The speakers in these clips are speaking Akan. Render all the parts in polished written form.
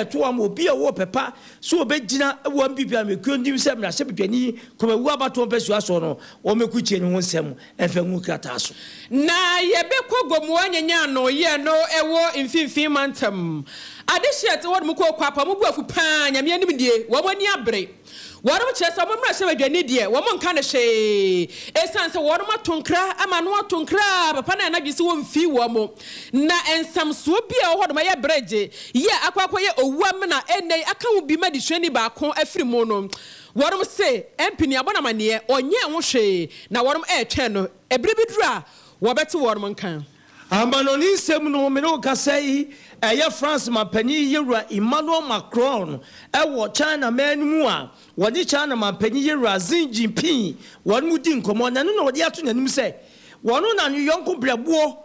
ɛto ama obi a ɔwɔ ɔpɛ pa sɛ ɔbɛgyina wɔ NPP amanyɔkuo no nim sɛ mmarahyɛbadwani Kumawu abatoɔ mpasua soɔ no, wɔmmɛkukyie ne ho nsɛm mfa ngu krataa so. Na yɛbɛkɔ Gomoa nyanya ano yɛ no ɛwɔ mfinfin mantam adehyeɛ te hɔ nom kɔ kwapa mo bo afu paa Nyame anim nie wɔn ani abere wɔnom kyerɛ sɛ wɔn mmarahyɛbadwani deɛ wɔn nka no hwee ɛsiane sɛ wɔnom ato nkra ama ano ato nkra papa no ayɛ n'adwene sɛ wɔmfii wɔn na nsamsoɔ bi a ɛwɔ hɔ nom ɛyɛ bregye yɛ akɔ akɔyɛ owu amena ɛnnɛ yi aka ho bi ma desuani baako afiri mu no wɔnom se MP ni abɔ no amaneɛ ɔnyɛɛ ho hwee na wɔnom ɛretwɛn no Ɛberɛ bi duru a, wɔbɛte wɔn nka. Amanɔne nsɛm no, me ne wo kasa yi, ɛyɛ France manpanin Yewura Emmanuel Macron wɔ China man no mu a wɔne China manpanin Yewura Xi Jinping wɔn mu di nkɔmmɔ na ɛno na ɔde ato n'anim sɛ wɔn na ne yɔnko brɛboɔ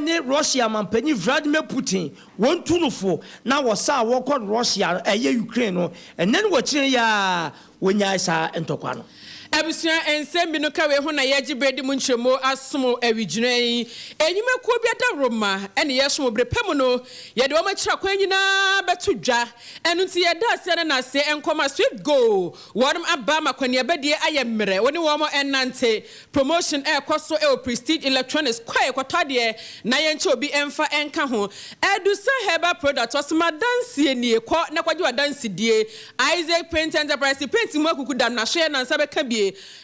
ne Russia manpanin Vladimir Putin wɔn tu no fo na wɔ sa a wɔkɔ Russia ɛyɛ Ukraine no ɛnnɛ ne wɔkyerɛ yi ara Wonnyae saa ntɔkwa no. Abusua nsɛm bi no ka wei ho na yɛgye berɛ de mu nkyerɛmu asom awigyina yi. Nnwumakuo bi adaworoma ne yɛsom berɛ pa mu no, yɛde wɔn akyiri akwan nyinaa bɛto dwa. Ɛno nti yɛda aseɛ ne nnaseɛ nkɔma Swift Go. Wɔnom aba ama kwaniabadie ayɛ mmerɛ, wo ne wɔn nnante. Promotion ɛrekɔ so wɔ Prestige Electronics, kɔ ɛ kɔtɔ adeɛ na yɛnkyɛ obi mfa nka ho. Adusa Herbal Product, ɔse m'adanseɛ nie, kɔ na kɔgye w'adansedie. Isaac Paint Enterprise paint mu akuku da no n'ahwɛeɛ na nsa bɛka bie.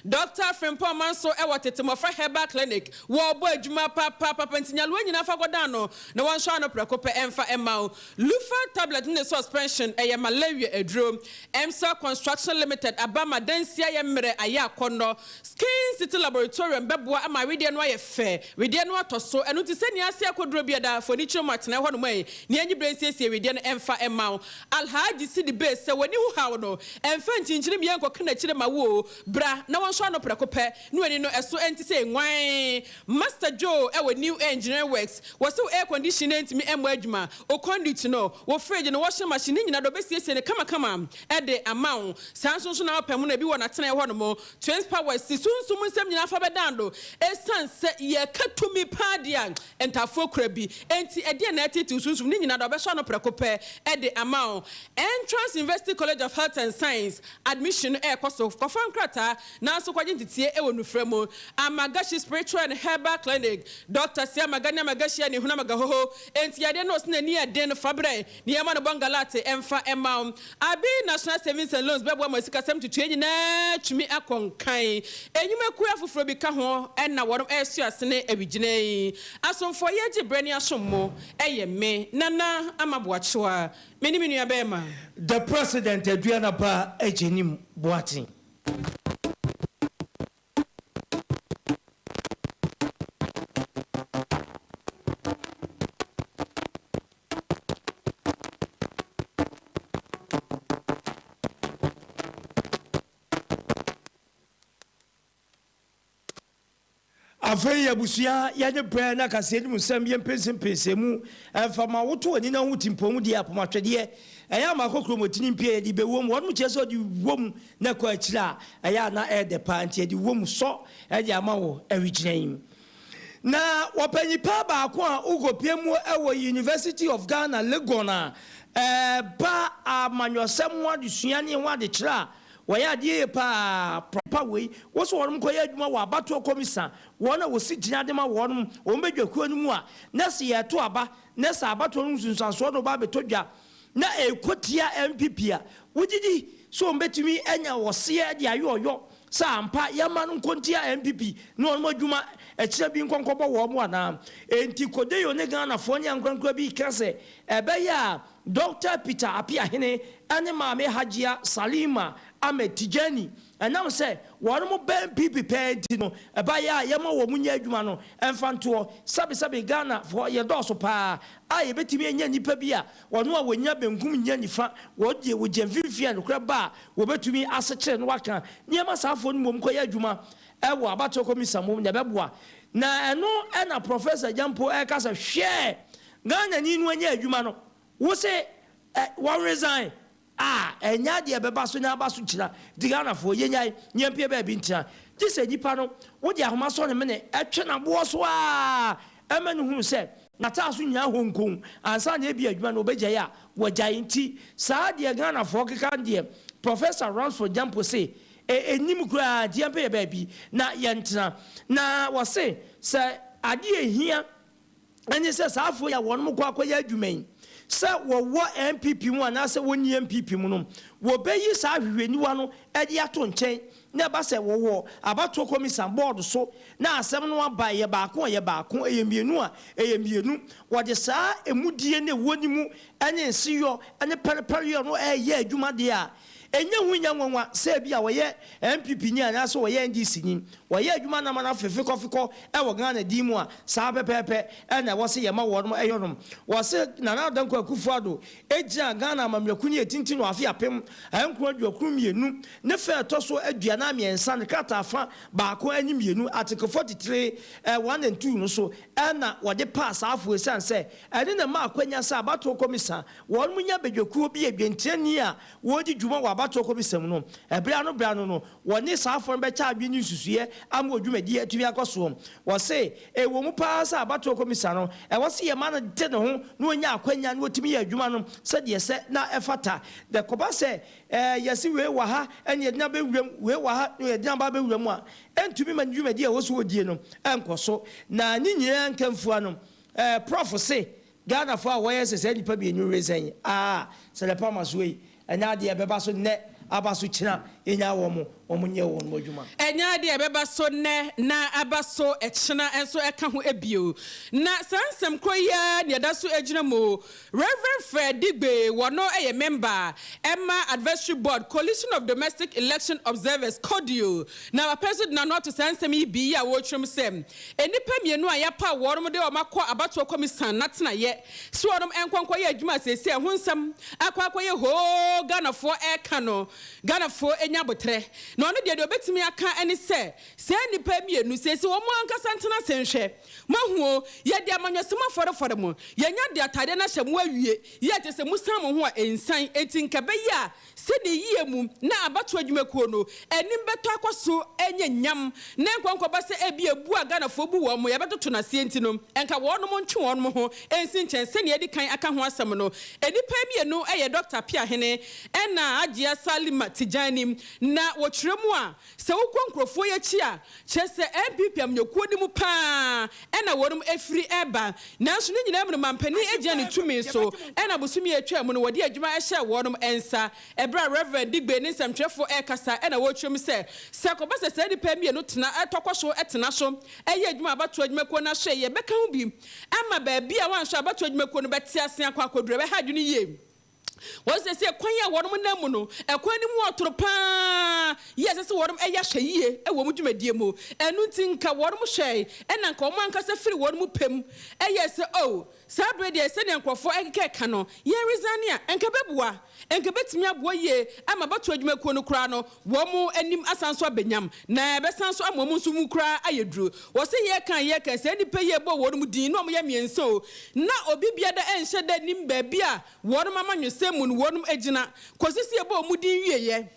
Doctor Frimpong Manso wɔ Tete Mmɔfra Herbal Clinic, wɔrebɔ adwuma papaapa nti nyarewa nyinaa fa kɔdan no na wɔnsɔ ano prɛko pɛ mfa mma wo. Lufa tablet ne ne suspension ɛyɛ malaria aduro. Emsal Construction Limited aba ma dansi ayɛ mmerɛ ayɛ akɔnnɔ. Skin City Laboratorium bɛboa ama wedeɛ no ayɛ fɛ, wedeɛ no atɔ so. Ɛno nti sɛnea ase akɔduro bi ɛda fɔnikyerɛ mu atenaeɛ hɔnom ɛ, nea anyi berɛ nsiesie wedeɛ no ɛmfa mma wo. Alhaji Sidi Bey sɛ w'ani ho haw no, ɛmfa nkyinkyini mmea nkɔka n'akyire ma wo o, bra na wɔnsɔ ano prɛko pɛ na w'ani no ɛso ɛnte sɛ nwan. Master Joe ɛwɔ New Air Engineering Works, wɔse wo air condition no ɛntumi ɛmmɔ adwuma, wo conduit no, wo fridge no, washing machine ne nyinaa de ɔbɛsiesie no kamakama de ama wo. Saa nso nso na wopɛ mono ebi wɔ n'atenaeɛ hɔnom. Twins Powers si sunsum nsɛm nyinaa fa bɛdan do. Esiane sɛ yɛka tumi paa deɛ a, ntaafoɔ kura bi. Enti ɛdeɛn na ɛreteetew sunsum no nyinaa do? Ɔbɛsɔ ano prɛko pɛ de ama wo. Entrance University College of Health and Science admission no ɛrekɔ so. Kɔfa nkrataa nanso kɔgye nteteɛ wɔ nnufra mu. Amagashi Spiritual and Herbal Clinic, Dɔkta Sia Magani Amagashi a ne hunu amagahoho enti yadeɛ no ɔse n'ani yɛ den no fa brɛ na yɛmma no bɔngalate mfa mma wo. Aber National Savings and Loans bɛboa ma sikasɛm ntotoe nyina tumi akɔ nkan. Enyumakuw afofor bi ka ho na wɔnom resua sene ewigyina yi. Asomfo a yɛgye berɛ ne asom mo yɛ me, Nana Ama Boakyewa, me ne me nua bɛɛma. The President Aduanaba Agyenim Boateng. Afei abusua, yɛne brɛ na kaseɛ no mu nsɛm yɛ mpɛnsɛmpɛnsɛn mu ɛmfa ma woto w'ani na ho timpɔn mu deɛ apom atwɛdeɛ ɛyɛ ama akɔ kurom otini mpie yɛde bɛwom wɔnom kyerɛ sɛ ɔde wom na ɛkɔ akyiri a ɛyɛ a na ɛyɛ dɛ paa nti yɛde wom sɔ ɛde ama wo awigyina yi. Na wɔpɛ nipa baako a wokɔpie mu wɔ University of Ghana Legon a ɛba amanyɔsɛm ho adesua ne ho adekyerɛ a wɔyɛ adeɛ yie paa. Pa wei, wo sɛ wɔnom kɔyɛ adwuma wɔ abatoɔ kɔmisa, wɔn a wɔsi gyina de ma wɔnom, wɔn badwakuo no mu a, na sɛ yɛreto aba, na sɛ abatoɔ no nsunsuansoɔ no ba abɛtɔ dwa, na ɛrekɔ tia NPP a, wogye di sɛ wɔbɛtumi anya ɔseɛ de ayɛ ɔyɔ sɛ ampa yɛmma no nkɔ ntia NPP ne wɔn adwuma ɛkyena bi nkɔ nkɔbɔ wɔn anaa? Enti Kodeyo ne Ghanafoɔ ne ankorankora bi reka sɛ ɛbɛyɛ a Dɔkta Peter Appiahene ne Maame Hajia Salima Ahmed Tijani ɛnam sɛ wɔn bɛn NPP pɛɛ nti no ɛbayɛ a yɛma wɔn nyɛ adwuma no mfa ntoɔ. Sɛbesɛbe Ghanafoɔ yɛdɔɔso paa a yɛbɛtumi anya nnipa bi a Wɔn a wɔnnya benkum nnya nifa, wɔn deɛ wɔgya mfimfini a nokorɛ ba a wɔbɛtumi asekyere na wɔaka nneɛma saafoɔ no mmom kɔyɛ adwuma wɔ abatoɔ kɔmisa mu na ɛbɛboa. Na ɛno na Professor Gyampo reka sɛ hwɛ Ghanani no anya adwuma no wo se wɔn resign a ɛnyɛ adeɛ ɛbɛba so na aba so kyina nti Ghanafoɔ yɛnyae na yɛmpue baabi ntena gye sɛ nipa no wode ahoma sɔ ne mene twe no aboɔ so ara ma no hunu sɛ. N'ataaso nyinaa honkomm ansa na ebia adwuma no wɔbɛgyae a, wɔagyae. Nti saa deɛ Ghanafoɔ keka no deɛ, Professor Ransford Gyampo se ɛ ɛnnim koraa nti yɛmpɛ yɛ baabi na yɛntena. Na wɔse sɛ adeɛ a ɛhia ne sɛ saa afoɔ yi a wɔnom kɔ akɔyɛ adwuma yi, sɛ wɔwɔ NPP mu anaasɛ wɔnni NPP mu no, wɔbɛyi saa ahwehwɛniwa no de ato nkyɛn na ɛba sɛ wɔwɔ abatoɔ kɔmisa, board, so na asɛm no aba, ɛyɛ baako a, ɛyɛ baako, ɛyɛ mmienu a, ɛyɛ mmienu. Wɔde saa emudie no a ɛwɔ ne mu ne nseyɔ ne pɛrepɛreyɔ no reyɛ adwuma deɛ a, ɛnyɛ hu nyɛ nwanwa sɛ ebia wɔyɛ NPP ni anaasɛ wɔyɛ NDC ni. Wɔyɛ adwuma nam ara fefikɔfikɔ wɔ Ghana din mu a, saa pɛpɛɛpɛ na ɛwɔ sɛ yɛma wɔnom yɔ nom. Wɔse Nana Addo Dankwa Akufo-Addo gyinaa Ghana amammerɛkunni a ɛtintim wɔ afe 1992 ne fɛ a ɛtɔ so 43 ne krataa fa baako ne mmienu, Article 43, 1 and 2 no so na wɔde paa saa afo esiane sɛ ɛne na ɛma akwanya sɛ abatoɔ kɔmisa wɔnom nya badwakuo bi a dwantirani a wɔredi dwuma wɔ abatoɔ kɔmisa mu no ɛberɛ ano berɛ ano no wɔne saa afo no bɛkyɛ adwene ne nsusuiɛ ama wɔ dwumadie atumi akɔ soɔ. Wɔse ɛwɔ mu paa sɛ abatoɔ kɔmisa no ɛwɔ sɛ yɛma no de ne ho na ɔnya akwanya na ɔtumi yɛ adwuma no sɛdeɛ ɛsɛ na ɛfata. Na ɛkɔba sɛ yɛse wei wɔ ha na yɛde no abɛwura mu, wei wɔ ha na yɛde no aba abɛwura mu a, ɛntumi ma ne dwumadie a ɛwɔ sɛ ɔdie no nkɔ so. Na ne nyinaa nkamfua no, Prɔfo se Ghanafoɔ a wɔyɛ sɛ saa nnipa mmienu resɛn a sɛdeɛ Palmer soɔ yi, ɛnyɛ adeɛ a ɛbɛba so nnɛ aba so kyena, yɛnyaa wɔn, wɔn nyɛ wɔn adwuma. Ɛnyɛ adeɛ a ɛbɛba so nnɛ na aba so kyena nso ka ho bio. Na saa nsɛm korɔ yi ara na ɛda so gyina mu. Rev. Fred Digbe, wɔno yɛ mɛmba ɛma Advisory Board, Coalition of Domestic Election Observers, CODEO, na papa yi nso de n'ano ato saa nsɛm yi bi yi a wɔrekyerɛ mu sɛ nnipa mmienu a yɛapaw wɔnom de wɔn akɔ abatoɔ kɔmisan n'atenayɛ sɛ wɔnom nkɔ nkɔyɛ adwuma a seesei ɛho nsɛm akɔ akɔyɛ hoo Ghanafoɔ ɛreka no Ghanafoɔ nya aboterɛ na ɔno deɛ deɛ ɔbɛtumi aka ne sɛ saa nnipa mmienu seesei wɔn ankasa ntena ase nhwɛ Moahu o, yɛde amanyɔsɛm afɔrefɔre mo, yɛanya de atadeɛ no ahyɛ mo awie, yɛ a kyerɛ sɛ mosian mo ho a ɛnsian, enti nka ɛbɛyɛ a sɛdeɛ yie mu na abatoɔ adwumakuo no anim bɛtɔ akɔ so anya nyam na nkɔnkɔba sɛ ebia bu a Ghanafoɔ bu wɔn yɛbɛtoto no aseɛ nti no nka wɔnom ntwe wɔnom ho nsi nkyɛn sɛdeɛ yɛadi kan aka ho asɛm no. Nnipa mmienu yɛ Dɔkta Appiahene ɛna Hajia Salima Tijani na wɔkyerɛ mu a Sɛ wokɔ nkurɔfoɔ yi akyi a, kyerɛ sɛ NPP amanyɔkuo no mu pa ara na wɔnom firi reba. Nanso ne nyinaa mu no mampanin agyina ne tumi so na bosome a atwam mu no wɔde adwuma hyɛɛ wɔnom nsa. Ɛberɛ a Rev. Digbe ne nsɛmtwerɛfoɔ rekasa na wɔrekyerɛ mu sɛ, sɛ ɛkɔba sɛ saa nnipa yi mmienu tena tɔ kɔ so tena so yɛ adwuma a abatoɔ adwumakuo no ahyɛ yɛbɛka ho bi ama baabi a wɔanhwɛ a abatoɔ adwumakuo no bɛte ase akɔ akɔduru ɛbɛha adwene yie. Wɔsiesie kwan a wɔnom nam mu no, ɛkwan no mu ɔtoro pa ara yie a ɛsɛ sɛ wɔnom yɛ ahwɛyie wɔ wɔn dwumadie mu. Ɛno nti nka wɔnom hwɛɛe ɛna nka wɔn ankasa firi wɔnom pɛ mu yɛɛ sɛ oh, saa berɛ deɛ sɛdeɛ nkorɔfoɔ ɛkeka ɛka no, yɛn resigne a, nka ɛbɛboa, nka ɛbɛtumi aboa yie ama abatoɔ adwumakuo no koraa no wɔn anim asan nso abɛ nyam, na ɛbɛsan nso ama wɔn nso mu koraa ayɛ duru. Wɔse yɛka a yɛka, saa nnipa yi a ɛbɔɔ wɔnom din na wɔyɛ mmiɛnsa o, na obi biada nhyɛ da nnim baabi a Wɔnom amanyɔsɛm mu no wɔnom agyina kɔsi sɛ yɛbɔɔ wɔn din wieɛ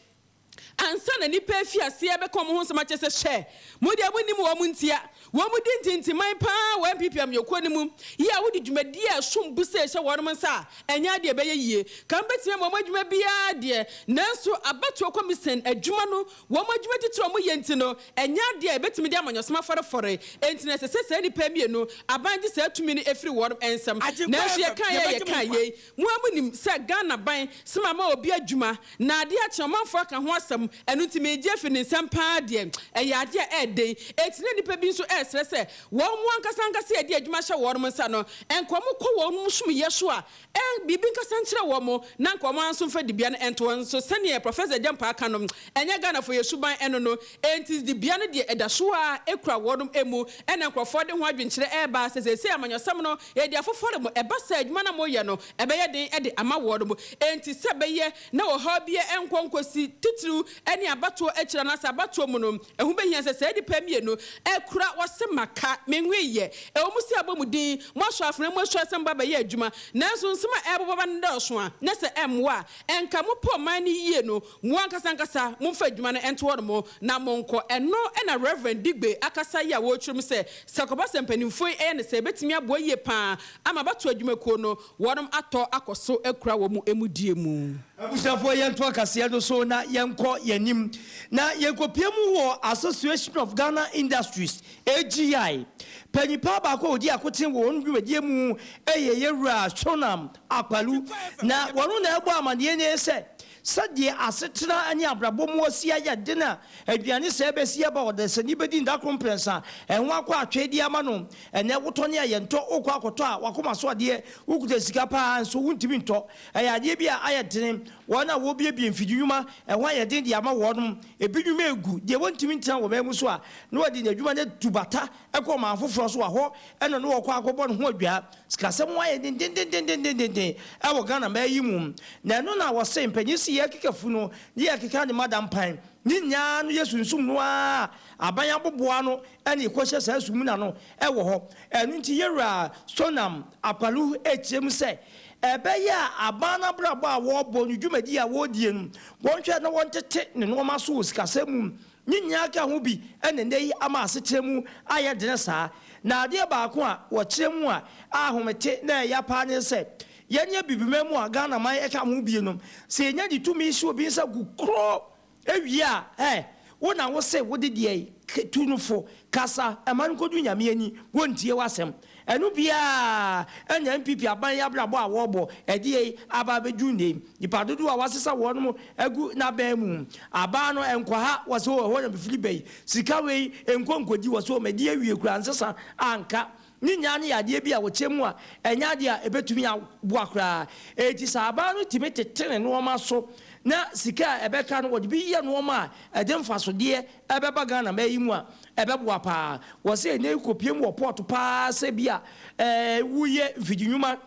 ansa na nnipa afi aseɛ bɛka wɔn ho nsɛm akyerɛ sɛ hwɛ mo deɛ monnim wɔn ntia wɔn di ntintiman paa wɔ NPP amanyɔkuo no mu yi a wode dwumadie a ɛsom bo sei hyɛ wɔnom nsa a ɛnyɛ adeɛ ɛbɛyɛ yie ka mobɛtumi ama wɔn adwuma biara deɛ nanso abatoɔ kɔmisen adwuma no Wɔn adwuma titiriw a wɔyɛ nti no, ɛnyɛ ade a yebetumi de amanyɔsɛm afɔrefɔre. Enti na ɛsɛ sɛ saa nnipa mmienu, aban gye saa tumi no firi wɔn nsam. Agyenkwa Nanso FM, yɛkaeɛ a yɛbɛgye mo yɛkaa nkwa. yei. Mo ara monim sɛ Ghana ban sɛ mama obi adwuma, na adeɛ akye ɔmanfoɔ aka ho asɛm, ɛno nti meregye afiri ne nsam pa ara deɛ, ɛyɛ adeɛ a ɛyɛ den. Enti na nnipa bi nso resrɛ sɛ wɔn ankasa ankasa a yɛde adwuma hyɛ wɔn nsa no, nka wɔkɔ wɔn somyɛ so a, Ɛ, biribi nkasa nkyerɛ wɔn, na anka wɔn ara nso mfa dibea no nto wɔn so. Sɛdeɛ Professor Agyapong aka no, ɛnyɛ Ghanafoɔ yɛ suban ɛno no, enti dibea no deɛ ɛda so ara kura wɔn mu. Ɛna nkorɔfoɔ de ho adwenkyerɛ reba sɛ seesei amanyɔsɛm no yɛde afofɔre mo, ɛba saa a adwuma no a moreyɛ no ɛbɛyɛ den de ama wɔn. Enti sɛ ɛbɛyɛ na ɔhaw biara nkɔ nkɔsi, titiriw ne abatoɔ akyiri anaasɛ abatoɔ mu no, ɛho bɛhia sɛ saa nnipa mmienu kura wɔse maka, menweyɛ. Ɛwɔ mu sɛ abɔ mo din, moasɔ afena mu asua sɛ moba abɛyɛ adwuma, nanso nsɛm a ɛrebobɔ ba no dɔɔso a, na sɛ ɛmmoa a, ɛnka mopɛ ɔman no yie no, mo ankasa ankasa momfa adwuma no nto hɔnom na monkɔ. Ɛno na Rev. Digbe akasa yi a wɔrekyerɛ mu sɛ, sɛ ɛkɔba sɛ mpanimfoɔ yi yɛ no saa a, ɛbɛtumi aboa yie pa ara ama abatoɔ adwumakuo no wɔnom atɔ akɔ so akura wɔn mudie mu. Abusuafoɔ yɛntoa kaseɛ no so na yɛnkɔ yɛn anim na yɛnkɔpue mu wɔ Association of Ghana Industries, AGI, panyin paa baako a ɔdi akoten wɔ wɔn dwumadie mu yɛ Yɛwura Sonam Akpalu na wɔno na ɛbɔ amaneɛ nie sɛ sɛdeɛ asetena ne abrabɔ mu asi ayɛ den a aduane sɛɛ bɛsi aba ɔdasani bɛdi nda koro mprɛnsa ɛho akɔ atwe de ama no ɛnɛ wotɔ ne a yɛntɔ wokɔ akɔtɔ a wakoma so adeɛ wokuta sika paa nso wontumi ntɔ Ɛyɛ adeɛ bi a ayɛ dene. Wɔn a wɔrebuebue mfidi nnwuma, ɛho ayɛ den de ama wɔnom. Ebi nnwuma regu. Deɛ wɔntumi ntena wɔ man mu so a, na wɔde n'adwuma no atu bata kɔ ɔman foforɔ so a hɔ na na wɔkɔ akɔbɔ ne ho adwaa. Sikasɛm ho ayɛ den dendendendenden wɔ Ghana man yi mu. Na ɛno na wɔse mpanin se yɛrekeka funu ne yɛrekeka ne mma dampan. Ne nyinaa no yɛ sunsum no ara a aban aboboa ano na ɛkɔhyɛ saa sumina no wɔ hɔ. Ɛno nti Yɛwura Sonam Akpalu kyerɛ mu sɛ Ɛbɛyɛ a aban no abrabɔ a wɔrebɔ ne dwumadi a wɔredie no, wɔnhwɛ na wɔntete ne nnoɔma so wɔ sikasɛm mu. Ne nyinaa ka ho bi na nnɛ yi ama asetra mu ayɛ dene saa. Na adeɛ baako a wɔkyerɛ mu a ahomete na ɛya paa ne sɛ, yɛn Abibiman mu a Ghana man ka ho bie no, sɛ yɛnya de tumi hyɛ obi nsa gu koro wie a, ɛ, wo na wo se wode deɛ yi, tu no fo, kasa, ma no nkɔdu Nyame ani, wɔntie w'asɛm. Ɛno biaa na NPP aban yi abrabɔ a wɔrebɔ ɛdeɛ yi aba abɛduru nnɛ yi. Nnipa dodoɔ a wɔasesa wɔnom agu n'aban mu. Aban no ɛnkɔ ha, wɔse oh ɛhɔ na mefiri ba yi, sika wei nkɔ nkɔdi, wɔse oh madi awie koraa nsesa anka. Ne nyinaa no yɛ adeɛ bi a wɔkyɛ mu a ɛnyɛ adeɛ a ɛbɛtumi aboa koraa. Enti sɛ aban no tumi tete ne nnoɔma so na sika a ɛbɛka no wɔde bi yɛ nnoɔma a ɛde mfasodeɛ ɛbɛba Ghana man yi mu a, ɛbɛboa pa ara. Wɔse ɛnnɛ yi kɔpiem wɔ port pa ara sɛ bi a woyɛ mfidi nnwuma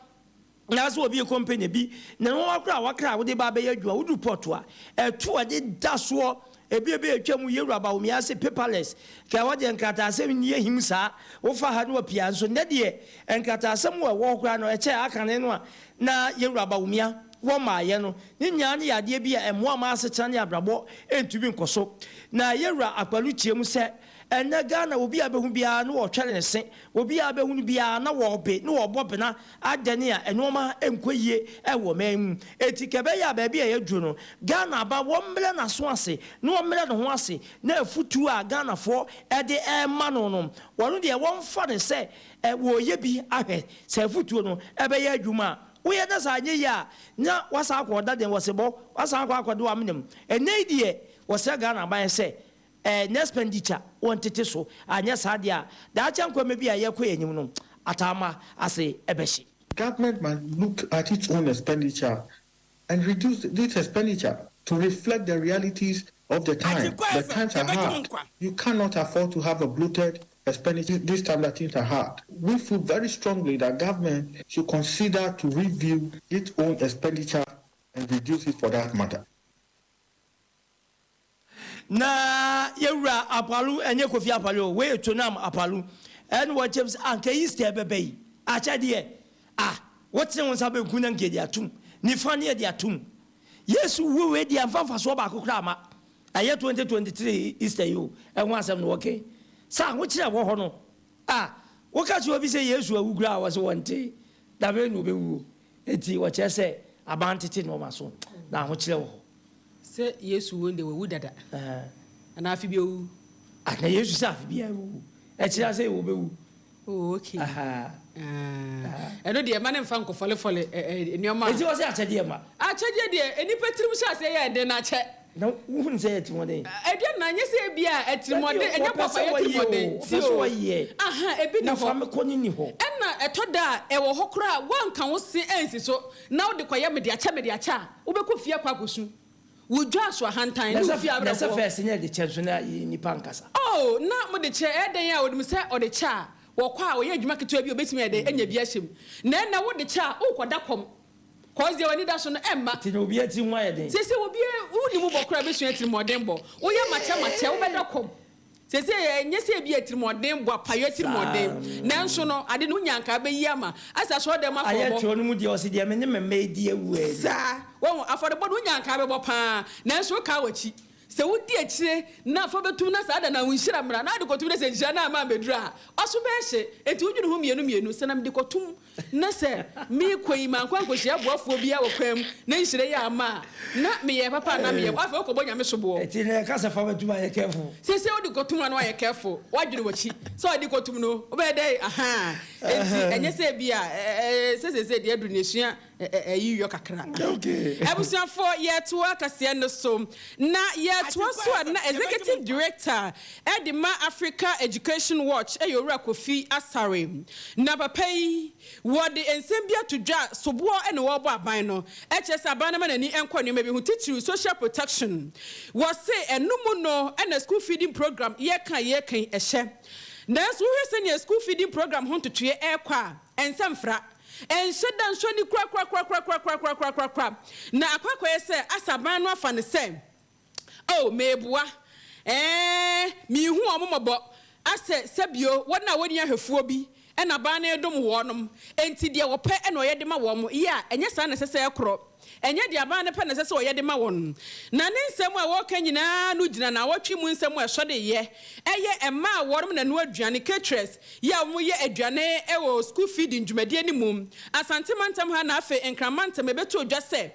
Anaasɛ obi rekɔ mpɛn bi, na nneɛma koraa a wakra a wode ba abɛyɛ adwuma, wodu pɔt a, ɛto a ɛde da soɔ, ebi ebe atwa mu, Yewura Bawumia ase paperless, ka ɛhɔ deɛ nkrataasɛm nni ahim saa, wofa ha na wapia, nso nnɛ deɛ nkrataasɛm wɔ ɛwɔ hɔ koraa no, ɛkyɛ akane no a na Yewura Bawumia wɔ mmaeɛ no, ne nyinaa no yɛ adeɛ bi a ɛmmoa ma asetena ne abrabɔ ntumi nkɔ so. Na Yewura Akpalu kyerɛ mu sɛ, ɛnnɛ Ghana obi a bɛhu biara na wɔretwɛre ne se, obi a bɛhu no biara na wɔrebe na wɔrebɔ bena, Adɛn a nnoɔma nkɔ yie wɔ ɔman mu? Enti ka ɛbɛyɛ a baabi a yɛaduru no, Ghana aba wɔmmrɛ n'aso ase na wɔmmrɛ ne ho ase na afutuo a Ghanafoɔ de rema no no, wɔn deɛ wɔmfa no sɛ wɔreyɛ bi ahwɛ sɛ afutuo no bɛyɛ adwuma a. Woyɛ na sɛ anyɛ yie a, na woasan akɔ ɔda den, wɔsebɔ, woasan akɔ akɔde w'amena mu. Ɛnnɛ yi deɛ, wɔsrɛ Ghana aban sɛ Ɛnyɛ expenditure wɔntete so, anyɛ saa deɛ a, daakye nkwamma bi a yɛrekɔ yɛn anim no, ataama ase bɛhye. Government must look at its own expenditure and reduce this expenditure to reflect the realities of the time. Agyenkwa The times FM, are yɛbɛgye mo hard. nkwa. You cannot afford to have a bloated expenditure this time that things are hard. We feel very strongly that government should consider to review its own expenditure and reduce it for that matter. Na yɛwura Apalu, ɛnyɛ Kofi Apalu o, wei yɛ Tonam Apalu, ɛna wɔkyerɛ mu sɛ anka Easter ɛbɛba yi, akyɛdeɛ, ah, wotene wo nsa benkum na anka yɛde atom, nifa ne yɛde atom. Yesu wuo wei deɛ amfa mfasoɔ baako koraa amma. Ɛyɛ 2023 Easter yi o, ɛho asɛm na wɔka yi. Sɛ ahokyerɛ wɔ hɔ no, ah, woka kyerɛ obi sɛ Yesu awu koraa a, ɔse wɔnte, da bɛn na ɔbɛwuo? Enti wɔkyerɛ sɛ aban tete nnoɔma so na ahokyerɛ wɔ hɔ. Sɛ Yesu wu deɛ wawu dada. Anaa afe bi owu. Ah na Yesu sɛ afe biara owu. Ɛkyerɛ sɛ obewu. Oh okay. Ah ɛno deɛ mma no nfa nkɔfɔlefɔle nneɛma a. Enti ɔsɛ akyɛdeɛ ma. Akyɛdeɛ deɛ nnipa tirim hyɛ aseɛ yɛ den na akyɛ. Na wohunu sɛ ɛyɛ atirimuɔden. Ɛdeɛ na nyɛ sɛ ebia atirimuɔden ɛnyɛ papa yɛ atirimuɔden ti o. Aha ebi ni hɔ. Na fa me kɔ ne ni hɔ. Ɛna ɛtɔ da a ɛwɔ hɔ koraa a woanka wo se ansi so na wode kɔyɛ mede akyɛ mede akyɛ a, wobɛkɔ fie akɔ akɔsu. Wo dwa so ahantan ne wo fie awerɛhoɔ. Na sɛ fɛs ne yɛde kyɛ nso na nnipa nkasa. Oh, na mode kyɛ, ɛyɛ dɛn a ɔnim sɛ ɔde kyɛ a, wɔkɔ a ɔyɛ adwuma ketewa bi a ɔbɛtumi ayɛ dɛn anya bi ahyɛ mu. Na ɛnnɛ wode kyɛ a, worekɔda kɔm. Cause deɛ w'ani da so no ɛmma. Nti na obiara tiri ho ayɛ den. Seesei obiara, wonni mu bɔ koraa bɛsua atirimuɔden bɔ. Woyɛ makyɛ makyɛ, wobɛda kɔm. Seesei ɛnyɛ sɛ ebia atirimuɔden bɔ, apayɔ atirimuɔden. Nanso no, ade no wonya anka wobɛyi ama. Asɛ asɔredan mu Ayɛ afɔrebɔ. twerɛ no mu deɛ ɔse deɛ me ne me mma redi awu ɛ. Saa. Wahu, afɔrebɔ no wonya anka wobɛbɔ paa. Nanso wokaa w'akyi. Sɛ wodi akyire na fa bɛtum na saa da no a wo nhyira mmra na wode kɔtum na sɛ nhyira no amma ammɛduru a, ɔso bɛyɛ hye. Enti wodwene ho mmienu mmienu, sɛ na mede kɔtum na sɛ merekɔ yi mankɔ ankɔhyia boafoɔ biara wɔ kwan mu na nhyira yi amma a, na meyɛɛ papa anaa meyɛɛ bɔne? Afei wokɔbɔ Nyame soboɔ. Enti na yɛka sɛ fa bɛtum a yɛ careful. Seesei wode kɔtum a na woayɛ careful, woadwene w'akyi sɛ wode kɔtum no wobɛyɛ dɛn? Ahaa. Enti ɛnyɛ sɛ ebia sɛ seesei deɛ aduru no yɛsua Ɛyi yɔ kakra. Abusuafoɔ yɛtoa kaseɛ no so. Na yɛtoa so a na Executive Director de ma Africa Education Watch yɛ Owura Kofi Asare. Na papa yi wɔde nsɛm bi ato dwa soboɔ na wɔrebɔ aban no. Ɛkyerɛ sɛ aban no ma n'ani nkɔ nneɛma bi ho titiriw social protection. Wɔse ɛno mu no na school feeding program yɛka a yɛreka yi ɛhyɛ. Nanso wohwɛ sɛnea school feeding program ho ntotoeɛ ɛrekɔ a ɛnsɛ mfra. Ɛnhyɛ da nsɔ ani korakorakorakorakorakorakorakora. Na akɔ akɔyɛ sɛ asa aban no afa no sɛ, Oh, mereboa. Ɛɛ, merehu wɔn mmɔbɔ. Asɛ sɛbio wɔn a wɔnni ahwɛfoɔ bi na aban no redom wɔnom. Enti deɛ wɔpɛ na ɔyɛ de ma wɔn. Yɛ a, ɛnyɛ saa na ɛsɛ sɛ ɛkorɔ. Ɛnyɛ deɛ aban no pɛ na ɛsɛ sɛ ɔyɛ de ma wɔn. Na ne nsɛm a wɔreka nyinaa no gyina naawɔtwe mu nsɛm a ɛsɔ de yɛ. Ɛyɛ mmaa a wɔnom na ɛnoa aduane, caterers, yɛ a wɔyɛ aduane wɔ school feeding dwumadie no mu. Asante mantam ha na afei Nkran mantam ɛbɛtoo dwa sɛ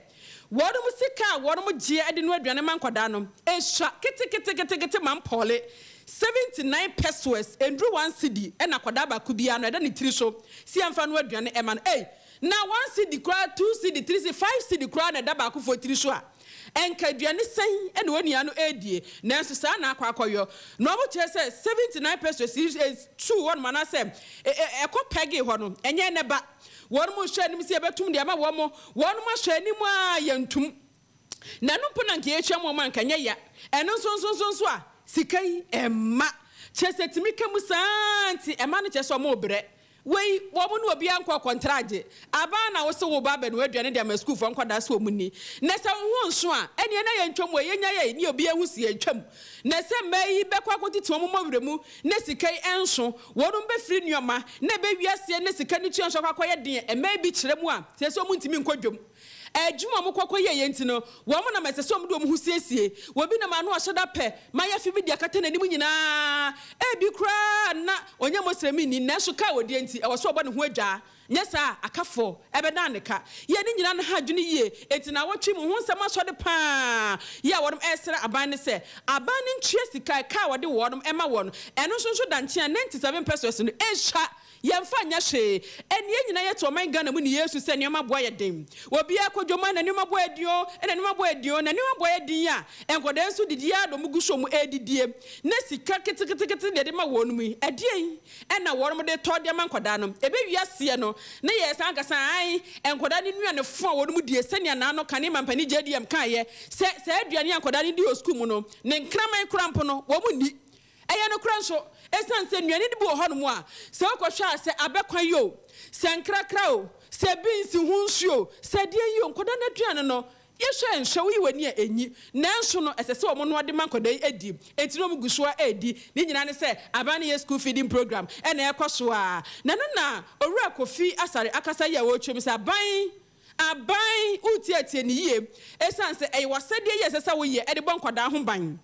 wɔnom sika a wɔnom gyeɛ de noa aduane ma nkwadaa no ɛsua keteketekete ma mpɔle 79 pesewas, ɛnduru one cedi ɛna akwadaa baako biara no ɛda ne tiri so sɛ yɛmfa noa aduane ɛma no. Ei! Na one cedi koraa, two cedi, three cedi, five cedi koraa na ɛda baakofoɔ tiri so a, ɛnka aduane sɛn na onua no redie? Nanso saa na akɔ akɔyɔ. Na wɔkyerɛ sɛ 79 pesos yi tuu hɔnom anaasɛ ɛkɔ pɛgee hɔ no, ɛnyɛ ɛnnɛ ba. Wɔnom rehwɛ anim sɛ yɛbɛtum de ama wɔn. Wɔnom ahwɛ anim ara yɛntum. Na ɛno mpo na anka yɛretua ma wɔn a anka ɛnyɛ ya. Ɛno nso nso nso nso a, sika yi ɛmma. Kyerɛ sɛ ɛtumi ka mu saa ara nti ɛma no kyerɛ sɛ wɔrebrɛ. Wei, wɔn ne obiara nkɔ kɔntragye. Aban na wose wo ba abɛnoa aduane de ama sukuufoɔ nkwadaa sɛ wɔn nni. Na sɛ wo ho nso a, ɛneɛ na yɛntwam wei, yɛnya yɛi ne obiara hu se yɛntwam. Na sɛ mmaa yi bɛkɔ akɔtete wɔn mmɔwerɛ mu na sika yi nso, wɔnom bɛfiri nnoɔma na ɛbɛwie aseɛ na sika no tua nso akɔ akɔyɛ den a, mmaa yi bi kyerɛ mu a, seesei wɔn ntumi nkɔ dwam. Adwuma a wɔkɔ kɔyɛeɛ nti no, wɔn na ɛsɛ sɛ wɔde wɔn ho siesie. Obi nam ano ahyɛ da pɛ mayafi bi de akata n'anim nyinaa. Ebi koraa na ɔnyɛ Moslɛmini, nanso ka a ɔdie nti, ɛwɔ sɛ ɔbɔ ne ho adwaa. Nyɛ saa a, akafoɔ bɛdan ne ka. Yei ne nyinaa no ha adwene yie. Enti naawɔtwe mu ho nsɛm asɔre pa ara yi a wɔn resrɛ aban ne sɛ, aban no ntua sika a ɛka a wɔde wɔn ma wɔn. Ɛno nso nso da nkyɛn a, 97 pesewas no ɛsua. Yɛmfa nyɛ hwee. Ɛnneɛ yɛn nyinaa yɛte ɔman Ghana mu ne yɛresu sɛ nneɛma boa yɛ den. Obiara kɔ dwom a na nneɛma boa yɛ den o, na nneɛma boa yɛ den o, na nneɛma boa yɛ den a, nkwadaa nso didi ara na wɔgu so wɔn redidie. Na sika keteketekete deɛ yɛde ma wɔn yi, ɛdeɛn na wɔn de tɔ de ama nkwadaa no? Ɛbɛwie aseɛ no, na yɛresan aka sɛ ae, nkwadaa no nnuane fo a wɔn die sɛnea naano kane mampanin JDM kaeɛ sɛ saa aduane a nkwadaa no di wɔ sukuu mu no, ne nkraman koraa mpo no, wɔn nni. Ɛyɛ nokorɛ nso, ɛsiane sɛ nnuane no bi wɔ hɔnom a, sɛ wokɔhwɛ a, sɛ abɛkwan yi o, sɛ nkrakra o, sɛ beans ho nsuo o, sɛ ɛdeɛn yi o, nkwadaa no aduane no, yɛhwɛ a nhwɛ, woyi w'ani a ɛnyi. Nanso no, ɛsɛ sɛ wɔnoa de ma nkwadaa yi di. Enti na wɔgu so ara redi. Ne nyinaa ne sɛ, aban no yɛ school feeding program na ɛrekɔ so ara. Na ɛno na Owura Kofi Asare akasa yi a ɔretwam sɛ aban, aban, woretie a tie no yie, ɛsiane sɛ ɛyɛ w'asɛdeɛ yi a ɛsɛ sɛ woyɛ de bɔ nkwadaa ho ban.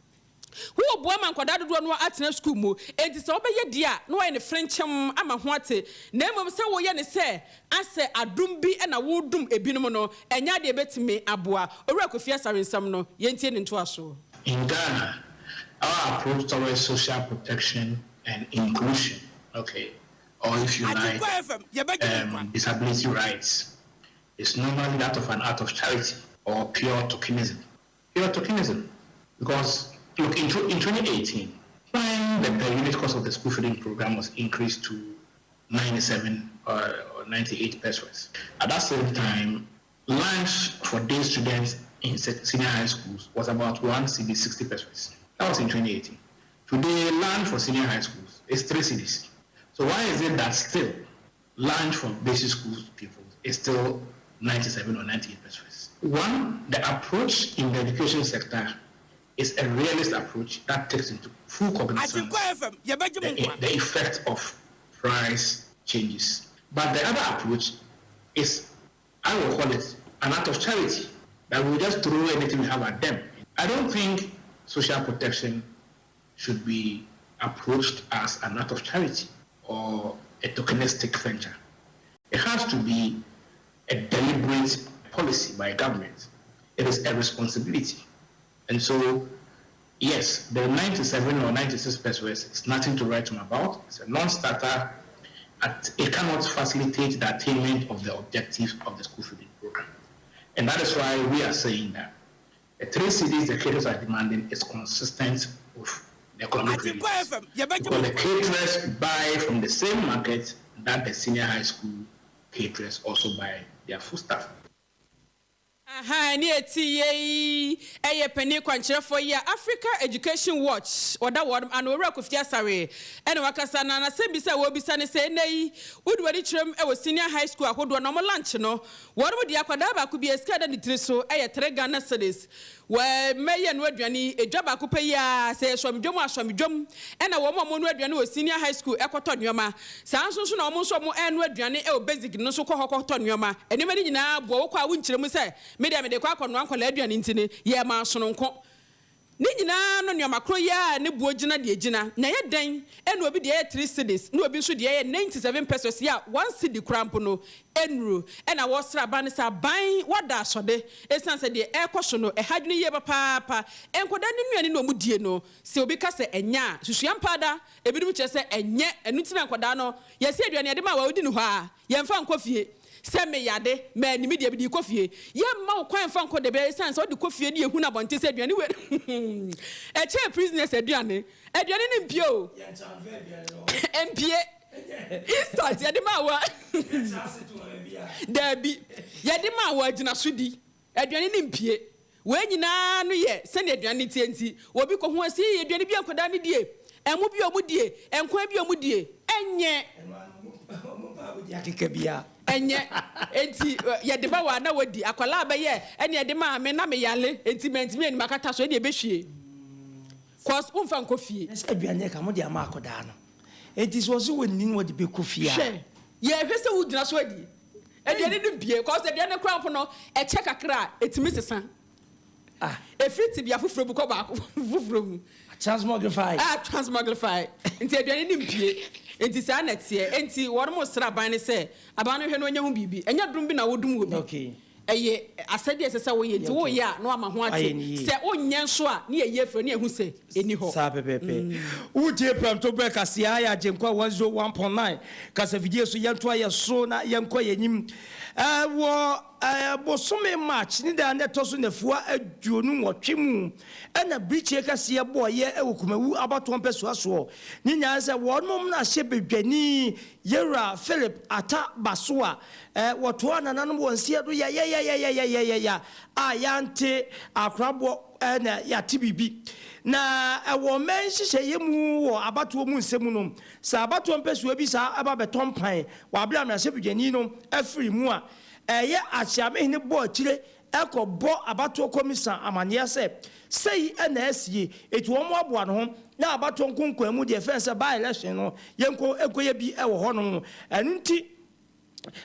Woboa ma nkwadaa dodoɔ no ara atena sukuu mu, enti sɛ wobɛyɛ deɛ a, na woayɛ no frenkyemm ama ho ate, na mmom sɛ woyɛ no sɛ asɛ adom bi na woredom ebinom no, ɛnyɛ adeɛ a ɛbɛtumi aboa. Owura Kofi Asare nsɛm no, yɛntie ne ntoasoɔ. In Ghana, our approach towards social protection and inclusion, okay, or if you like, um, disability rights, is normally that of an act of charity or pure tokenism. Pure tokenism. Because, look, in, in 2018, when the per unit cost of the school feeding program was increased to 97 or 98 pesos, at that same time, lunch for day students in senior high schools was about 1 cedi 60 pesos. That was in 2018. Today, lunch for senior high schools is 3 cedis. So why is it that still lunch for basic school people is still 97 or 98 pesewas. One, the approach in the education sector is a realist approach that takes into full cognizance the effect of price changes. But the other approach is, I will call it an act of charity, that we just throw anything we have at them. I don't think social protection should be approached as an act of charity or a tokenistic venture. It has to be a deliberate policy by government. It is a responsibility. And so, yes, the 97 or 96 pesewas is nothing to write home about. It's a non-starter. It cannot facilitate the attainment of the objectives of the school feeding program. And that is why we are saying that the 3 cedis the caterers are demanding is consistent with the economic realities. Because the caterers buy from the same market that the senior high school caterers also buy their foodstuff. Aha, ni eti ye eye pani kwankyerɛfoɔ yi a Africa Education Watch ɔda wɔn ano owura Kofi Asare ɛna wakasa na n'asɛm bisa wɔ bisa ne sɛ ɛnɛ yi wodi wɔde kyerɛm ɛwɔ senior high school ahodoɔ na ɔmo lunch no wɔn mo de akwadaa baako bi esika da ne tiri so ɛyɛ 3 Ghana cedis. Wɔ mɛyɛ no aduane edwa baako pɛ yi a sɛ sɔmidwom asɔmidwom ɛna wɔn a wɔn no aduane wɔ senior high school ɛkɔtɔ nneɛma saa nso nso na wɔn nso wɔn ɛno aduane ɛwɔ basic no nso kɔ hɔ kɔtɔ nneɛma nneɛma no nyinaa boɔ wokɔ a wonkyerɛ mu sɛ media mede kɔ akɔnoa nkɔla aduane nti ne yɛ ma sononko ne nyinaa no nneɛma koro yi a ne buo gyina deɛ gyina na yɛ dɛn ɛna obi deɛ yɛ 3 cedis na obi nso deɛ yɛ 97 pesos yi a 1 cedi kora mpo no ɛnuro ɛna wɔsra aban ne sɛ aban wada asɔde ɛsiane sɛ deɛ ɛrekɔ so no ɛha dwene yie papaapa nkɔda ne nnuane na ɔmo die no sɛ obi ka sɛ ɛnyɛ a susua mpaada ebinom kyerɛ sɛ ɛnyɛ ɛno nti na nkɔdaa no yɛsi aduane yɛde ma a wɔdi no hɔ a yɛmfa nkɔ fie sɛ meyade ma animi deɛ bi kɔ fie yɛmma wo kwan fa nkɔ de bɛyɛ sane sɛ wode kɔ fie ne yɛhu no abɔnten sɛ aduane wei ɛkyɛɛ prisoners aduane aduane ne mpie o mpie instant yɛde ma wa daabi yɛde ma wa agyina so di aduane ne mpie wei nyinaa no yɛ sɛnea aduane tie nti obi kɔ ho asi aduane bi nkɔdaa ne die ɛmo bi ɔmo die ɛnkwan bi ɔmo die ɛnyɛ ɛnyɛ enti yɛde ba wa na wadi akwalaa bɛyɛ ɛne yɛde ma me na meyale enti mɛntumi anim akata so ɛne ɛbɛhwie cause womfa nkɔ fie sɛ aduane ka mo de ama akɔdaa no enti sɛ ɔse wɔnni no wɔde bɛkɔ fie a hwɛ yɛhwɛ sɛ wogyina so adi aduane no mpie cause aduane kora mpo no ɛkyɛ kakra a ɛtumi sesa ɛfiri tibia foforɔ mu kɔ baako foforɔ mu transmogrify transmogrify nti aduane no mpie nti saa na teɛ nti wɔn mo sra aban ne sɛ aban no hwɛ no onye ho biribi ɛnyɛ dum bi na wodum wɔ bi ɛyɛ asɛdeɛ ɛsɛ sɛ woyɛ nti woyɛ a na wama ho ate sɛ wonyɛ nso a ne yɛyɛ afiri ne yɛhu sɛ ɛni hɔ saa pɛpɛpɛ wotie prɛmto berɛ kaseɛ ayɛ Agyenkwa 101.9 kasafidie so yɛnto ayɛ so na yɛnkɔ yɛnyim wɔ bosome March ne da ne ɛtɔ so nafua 28 mu ɛna birikyie kaseɛ bɔɔyɛ ɛwɔ Kumawu abatoɔ mpɛsoa soɔ ne nyinaa sɛ wɔnom no ahyɛ badwani Yɛwura Philip Ata Baso a wɔtoa nananom wɔ nseɛ do yɛyɛyɛyɛyɛyɛyɛ a yɛante akoraboɔ na yɛate biribi na ɛwɔ mmɛn nhyehyɛeɛ mu wɔ abatoɔ mu nsɛm no sɛ abatoɔ mpɛsoa bi saa ɛba bɛtɔ mpan wɔ abere a mmarahyɛ badwani no afiri mu a ɛyɛ akyeamehene bɔ akyire ɛkɔ bɔ abatoɔ kɔmisa amanneɛ sɛ sɛyi ɛna asie eti wɔn aboa no ho na abatoɔ nkonkɔn mu deɛ fɛn sɛ by election no yɛnkɔ ɛnkɔyɛ bi ɛwɔ hɔnom ɛno nti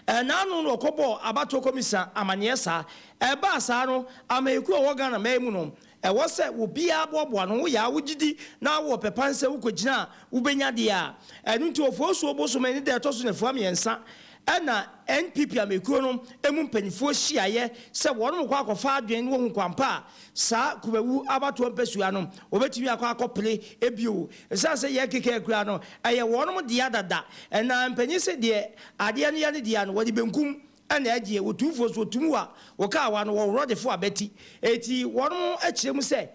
ɛnaano no ɔkɔbɔ abatoɔ kɔmisa amanneɛ saa ɛbaa saa no amayɛkuo a ɛwɔ Ghana man mu no ɛwɔ sɛ obiara boaboa no woyɛ a wogyidi na wɔ pɛpan sɛ wokɔgyina a wobɛnya deɛ a ɛno nti Ofosuo bosome ne deɛ ɛtɔ so nafua 3 ɛna NPP amekuo no emu mpanyinfoɔ hyiaeɛ sɛ wɔn kɔ akɔfa adwene ne wɔn kwampa a saa Kumawu abatoɔ mpɛsua no wɔbɛtumi akɔ akɔpere ebio ɛsiane sɛ yɛ keka akura no ɛyɛ wɔn dea dada ɛna mpanyin sɛ deɛ adeɛ no yɛ ne dea no wɔde benkum ɛna agye wɔtumfoɔ so wɔtum a wɔkaa wa no wɔworɔ de fo abɛti eti wɔn akyerɛ mu sɛ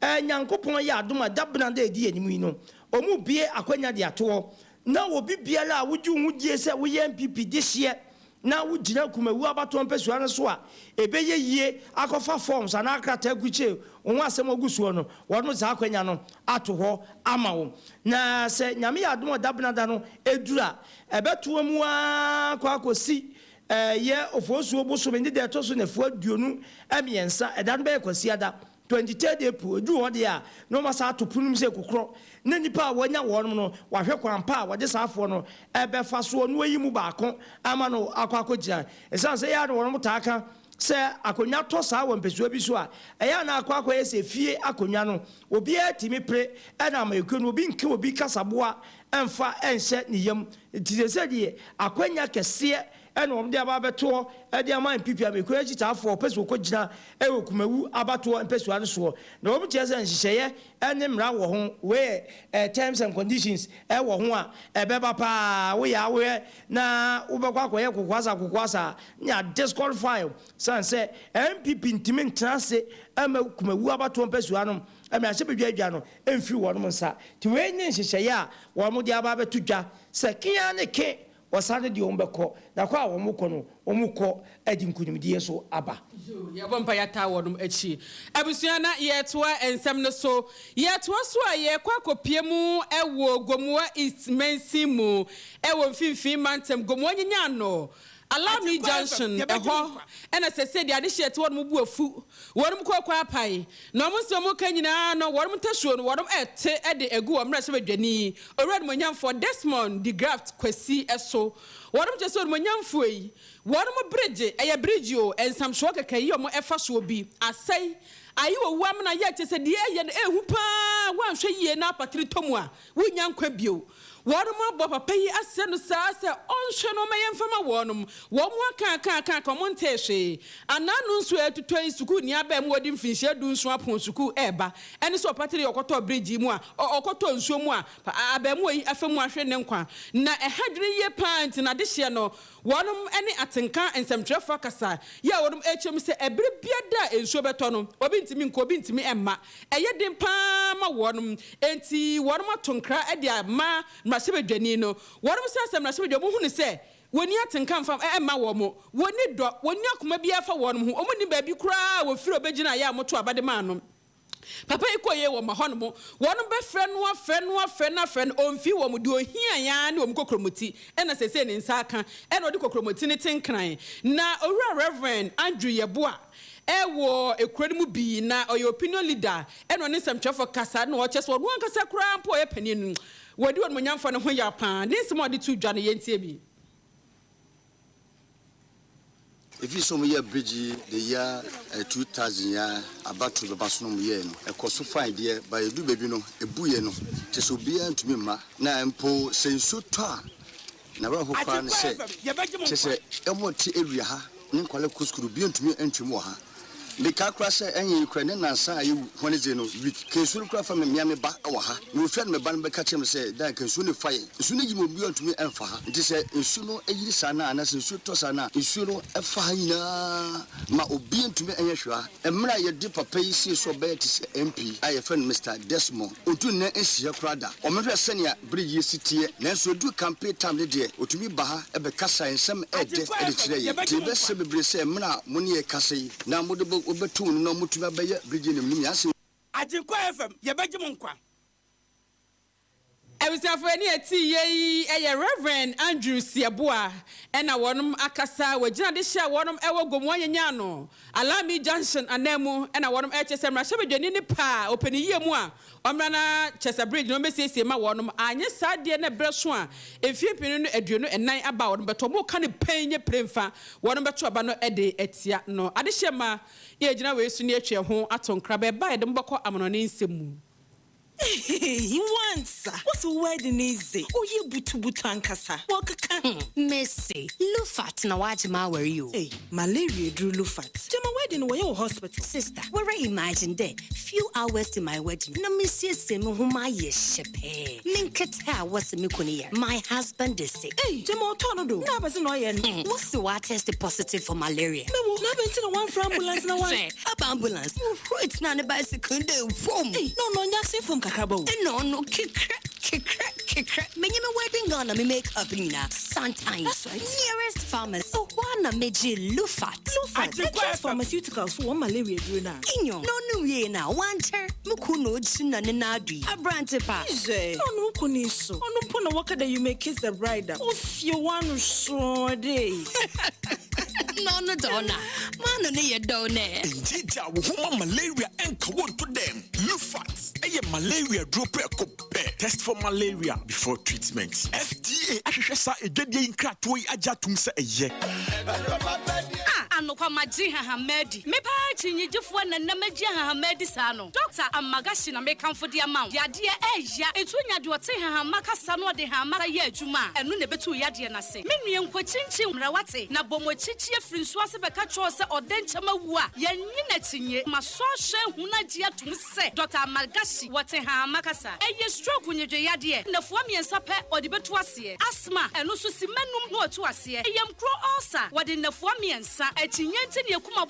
Nyankopɔn yɛ adom a dabena da edi anim yi no wɔn bie akwanya de atoɔ na obi biara a wogye wo ho die sɛ woyɛ NPP de hyeɛ na wogyina Kumawu abatoɔ mpɛsua no so a ɛbɛyɛ yie akɔfa forms anaa krataa kukyie wo ho asɛm agu soɔ no wɔnom saa akwanya no ato hɔ ama wo na sɛ Nyame yɛ adom a dabena da no ɛduru a ɛbɛtoa mu ara kɔ akɔsi Ɛyɛ Oforisuo bosome ne da ɛtɔ so nnafua 23, ɛda no bɛyɛ Kwasiada, 23rd April, ɛduru hɔ deɛ a, na wɔasan ato pono no mu sɛ kokorɔ, na nnipa a wɔanya wɔnom no, wɔahwɛ kwan pa a wɔde saa afoɔ no bɛfa soɔ na wɔayi mu baako ama no akɔ akɔgyina. Ɛsiane sɛ ɛyɛ a na wɔnom taa ka sɛ akonnwa tɔ saa wɔ mpasua bi so a, ɛyɛ a na akɔ akɔyɛ sɛ fie akonnwa no, obiara tumi pere na ama ɛkue no, obi nka obi kasaboa mfa nhyɛ ne yam. Nti seesei deɛ akwanya kɛseɛ na wɔde aba abɛto hɔ de ama NPP amanyɔkuo akyitaafoɔ a wɔpɛ sɛ wɔkɔgyina wɔ Kumawu abatoɔ mpasua no soɔ. Na wɔn kyerɛ sɛ nhyehyɛeɛ ne mmara wɔ ho, wei yɛ terms and conditions wɔ ho a ɛbɛba paa, woyɛ a wohwɛ na wobɛkɔ akɔyɛ kokoasa kokoasa a na yɛ disqualify wo sane sɛ NPP ntumi ntena ase mma Kumawu abatoɔ mpasua no mmarahyɛbadwa adwa no mfiri wɔnom nsa. Nti wei ne nhyehyɛeɛ a wɔde aba abɛto dwa sɛ ke ara ne ke wɔsan deɛ wɔn bɛkɔ, na kɔ a wɔn kɔ no, wɔn kɔ de nkunimdie nso aba. Yoo, yɛbɔ mpaeɛ ataa wɔnom akyi. Abusua na yɛretoa nsɛm no so. Yɛretoa so a, yɛrekɔ akɔpue mu wɔ Gomoa East mansin mu wɔ Mfimfini Mantam, Gomoa Nyenyaano, Alami Junction, ɛhɔ na sɛsɛi deɛ adehyeɛ te wɔnom bo afu, wɔnom kooko apae, na wɔn nsɛm a wɔka nyinaa no wɔnom ntasuo no wɔnom rete de agu wɔn mmarahyɛbadwani Owura Animuonyamfoɔ Desmond De Graft Kwasi so. Wɔnom kyerɛ sɛ Onimuonyamfoɔ yi wɔnom bregye, ɛyɛ bregye o, nsamsoɔ kɛkɛ yi wɔn ɛfa soɔ bi asɛe, ayi owu amena yɛ kyerɛ sɛ deɛ ɛyɛ no ɛhu paa, woanhwɛ yie na apatere tɔ mu a wonnya nkwa bio. Wɔnom abɔ papa yi asrɛ no saa sɛ ɔnhwɛ no ɔmɛyɛ mfa ma wɔnom. Wɔn aka aka aka aka wɔn ntee hwee. Anaa no nsuo ɛretotɔ yi sukuu ni abaa mu wɔde mfinhyia du nson apɔn sukuu ɛreba ɛne sɛ ɔpatere yi ɔkɔtɔɔ bridge yi mu a ɔkɔtɔɔ nsuo mu a abaamuwa yi afa mu ahwere ne nkwa. Na ɛha dwene yie paa nti no adehyeɛ no wɔnom ne atenka nsɛmtwerɛfoɔ akasa yi a wɔnom ɛrekyerɛ mu sɛ ɛberɛ biada a nsuo bɛtɔ no obi ntumi nkɔ obi ntumi mma. Ɛyɛ den pa ara ma wɔnom, enti wɔnom ato nkra de ama mmarahyɛbadwani no. Wɔnom srɛ sɛ mmarahyɛbadwa wɔn hunu sɛ wɔnni atenka mfa mma wɔn, wɔnni dɔ, wɔnni akoma biara fa wɔnom ho, wɔn nnim baabi koraa a wɔfiri a wɔbɛgyinaeɛ a wɔtoo aba de maa no. Papa yi kɔeɛ wɔn hɔnom, wɔnom bɛfrɛ no afrɛ no afrɛ no afrɛ no, ɔmfii wɔn, deɛ ɔhiaeɛ ara ne wɔn kokromoti, ɛna seesei ne nsa aka, ɛna ɔde kokromoti no te nkran. Na Owura Rev. Andrew Yeboah wɔ ekuro no mu bi na ɔyɛ opinion leader ɛna ɔne nsɛmtwerɛfoɔ kasa na ɔkyerɛ sɛ ɔno ankasa koraa mpo ɔyɛ panin no wadi onimuonyamfoɔ no ho yaw paa. Ne nsɛm a ɔde too dwa no yɛntie bi. Efi sɛ ɔmo yɛɛ bridge yi the year 2000 yi a abatoɔ bɛba so na ɔmo yɛɛ no ɛkɔ so fine deɛ but ɛduru baabi no ɛbuiɛ no kyerɛ sɛ obiara ntumi mma na mpo sɛ nsuo tɔ a N'awerɛho koraa ne sɛ, kyerɛ sɛ wɔn a wɔte area ha ne nkwadaa kɔ sukuu no, obiara ntumi ntwam wɔ ha. Mekae koraa sɛ ɛnyɛ yi koraa, ne nnansa a yɛwu Wednesday no week, ka nsuo no koraa fa me mmea me ba wɔ ha. Na wɔfiri a na me ba no bɛka kyerɛ me sɛ, Dan, ka nsuo no refa yɛn. Nsuo no yi ma obiara ntumi mfa ha. Nti sɛ nsuo no yiri saa no a, anaasɛ nsuo tɔ saa no a, nsuo no fa ha nyinaa ma obiara ntumi nyɛ hwee ha. Mmerɛ a yɛde papa yi sii so ɔbɛyɛ te sɛ MP a yɛfrɛ no Mister Desmond, ɔntu ne nan nsi ha koraa da. Wɔhwɛ sɛnea bere yi si teɛ, nanso ɛduru campaign time no deɛ, ɔtumi ba ha bɛkasa nsɛm ɛdɛ de kyerɛ yɛn. Nti yɛbɛsrɛ bebree sɛ mmerɛ a mo ne yɛn rekasa yi na mode bɛto mo anim na motumi abɛyɛ bridge anim no nyinaa sɛ. Agyenkwa FM, yɛbɛgye mo nkwa. Abusuafo ɛne ɛte yie yi yɛ Rev. Andrew Siaboa ɛna wɔnom akasa wɔ gyina de hyɛ a wɔnom ɛwɔ Gomoa Nyenyaano, Alami Junction ananmu ɛna wɔnom ɛkyɛ sɛ mmarahyɛbadwani ne paa ɔpɛ ne yie mu a ɔmmra na kyɛsɛ bridge no ɔmmɛsiesie ma wɔnom anyɛ saa deɛ na ɛberɛ so a mfie mpenu ne 24 aba a wɔnom bɛto wɔn ka no pɛn nyɛ pire mfa wɔnom bɛto aba no de atia no adehyɛ ma yɛgyina wei so ne yɛatwe ɛho ato nkra bɛɛba a yɛde mo bɛkɔ amanɔne nsɛm mu. Ehehehe wansa wose wo wedding yi dze ɔyɛ butubutu ankasa wɔkeka ho. Mese Lufat na wagye m'awar yi o. Ei malaria eduru Lufat. Gyama wedding no wɔyɛ wɔ hospital. Sister, woara imagine dɛ few hours to my wedding na mesiesie me ho mayɛ hyɛpɛɛ, me nketse a wɔse me kun yar, my husband is sick. Ei gyama ɔtɔɔ no do na abɛdze na ɔyɛ no. Wose ɔatest positive for malaria. Mewo na abɛn ntsi na wɔammfrɛ ambulance na wɔan. Hwɛ, aba ambulance, muhurui tsenaa ne bicycle do dɛ wom. Ei na ɔno ɔnnyɛ asen fam kakraba o. Nna ɔno kekrɛ kekrɛ kekrɛ menye me wedding gown na me make up nyina santan. That's right. Nearest pharmacy hɔ ara na megyee Lufat. Lufat, Agyenkwa Atrix FM. Pharmaceuticals fo wɔn malaria eduro no a. Nyew, na ɔno wiei no a ɔannkyɛr mo kun na ogyina ne nan do yi, aberantse pa. Hwɛ, na ɔno wo kun yi so, ɔno mpo na wɔka dɛ you may kiss the bride a, ofie w'ano sɔɔ dɛ. Na ɔno dɛ ɔna maano ne yɛ dɔw nɛ. Ngyegya wo ho ma malaria ɛnka wo nto dɛm. Lufat ɛyɛ malaria duro prɛko pɛ. Test for malaria before treatment. FDA ahwehwɛ saa edwadie yi nkratoɔ yi agye atom sɛ ɛyɛ. A anokwa magye hahama adi. Me paa kyinnyegyefoɔ na nnɛ magye hahama adi saa no. Dɔkta Amagashi na mekamfo de ama wo. Yadeɛ ɛɛya. Nti wonya deɛ ɔte hahama kasa na ɔde hahama yɛ adwuma a, ɛno na ɛbɛtu wo yadeɛ no ase. Me nua nkɔkyinkyin mmra wate, na bɔ mo akyikyi afiri nsuo ase bɛka kyerɛ wo sɛ ɔdɛ nkyɛm awu a, yɛnnye no akyinnye. Masɔ ahwɛ ahu no agye atom sɛ Dɔkta Amalgashi wɔte hahama kasa. Ɛyɛ stroke nnwedwe yadeɛ, nnafua mmiɛnsa pɛ ɔde bɛtu aseɛ. Asthma, ɛno nso simma num na watu aseɛ. Ɛyam kuro ulcer, wɔde nnafua mmiɛnsa. Akyinnye nti na yɛkum aboa.